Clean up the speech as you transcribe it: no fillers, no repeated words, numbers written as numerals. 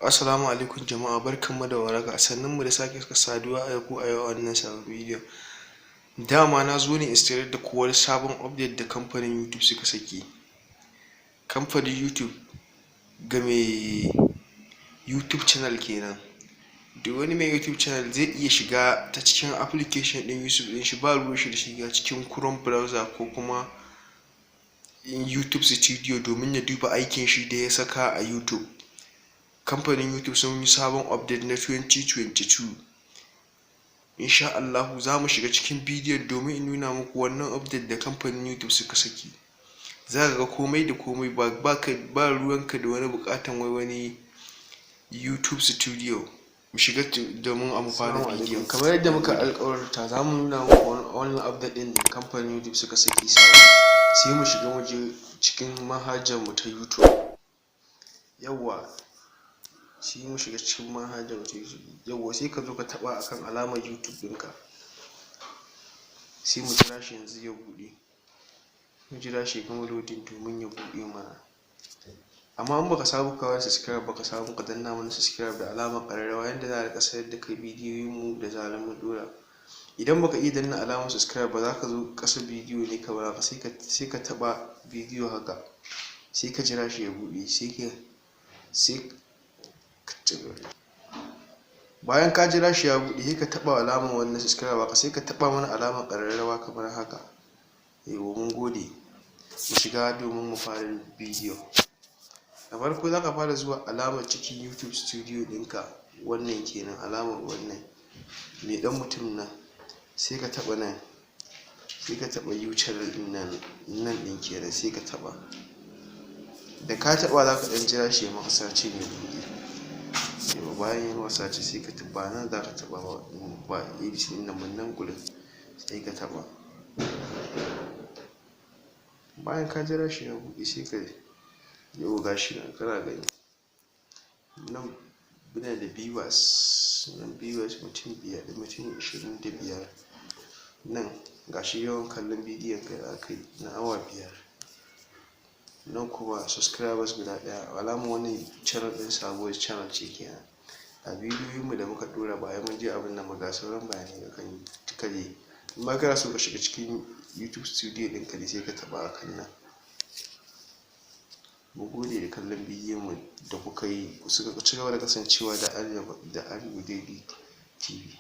Assalamu alaikum jama'a, barkanmu da warhaka, sannunmu da sake saduwa da ku a yau a wannan sabon bidiyon. Dama na zo ne in sanar da ku wani sabon update da kamfanin YouTube suka saki. Kamfanin YouTube ga mai YouTube channel kenan. Duk wani mai YouTube channel zai iya shiga ta cikin application ɗin YouTube ɗin shi, ba ruwan shi da shiga cikin Chrome browser ko kuma YouTube Studio domin ya duba aikin shi da ya saka a YouTube. Kamfanin YouTube sun yi sabon update na 2022. Insha Allahu za mu shiga cikin bidiyon domin in nuna muku wannan update da kamfanin YouTube suka saki. Za ka ga komai da komai, ba ruwanka da wani buƙatan wai wani YouTube Studio. Mu shiga domin a mu fara bidiyon. Kamar yadda muka alƙawarta, za mu nuna muku wannan update ɗin da kamfanin YouTube suka saki sabo. Sai mu shiga, mu je cikin manhajar mu ta YouTube. Yawwa, sai mu shiga cikin manhajar mu ta YouTube. Yawwa, sai ka zo ka taɓa akan alamar YouTube ɗinka. Sai mu jira shi yanzu ya buɗe. Mu jira shi ya gama loading domin ya buɗe mana. Amma in baka samu ka subscribe ba, ka samu ka danna mana subscribe da alamar ƙararrawa, yanda za a riƙa sanar da kai bidiyoyin mu da zarar mun ɗora. Idan baka iya danna alamar subscribe ba, za ka zo ƙasan bidiyo ne kamar haka, sai ka taɓa bidiyo haka, sai ka jira shi ya buɗe, sai ka bayan ka jira shi ya buɗe, sai ka taɓa alamar wannan subscribe haka, sai ka taɓa mana alamar ƙararrawa kamar haka. Yawwa, mun gode. Mu shiga domin mu fara bidiyo. Da farko za ka fara zuwa alamar cikin YouTube Studio ɗinka, wannan kenan, alamar wannan mai ɗan mutum nan, sai ka taɓa nan, sai ka taɓa you channel ɗin nan, nan ɗin kenan, sai ka taɓa. Da ka taɓa, za ka ɗan jira shi ya maka searching ya buɗe. Yawwa, bayan ya maka searching, sai ka taɓa nan, za ka taɓa ba ABC ɗin nan ba, nan gurin, sai ka taɓa. Bayan ka jira shi ya buɗe, sai ka, yawwa, ga shi nan kana gani. Nan muna da viewers, nan viewers mutum biyar, mutum 25. Nan ga shi yawan kallon bidiyon ka da aka yi na awa 5. Nan kuma subscribers guda ɗaya, alamar wannan channel ɗin sabuwar channel ce kenan. Ga bidiyoyin mu da muka ɗora bayan mun je abun nan ba, ga sauran bayanai akan duka dai. In ma kana so ka shiga cikin YouTube Studio ɗinka ne, sai ka taɓa akan nan. Mun gode da kallon bidiyon mu da kuka yi, suka ci gaba da kasancewa da Arewa Daily TV.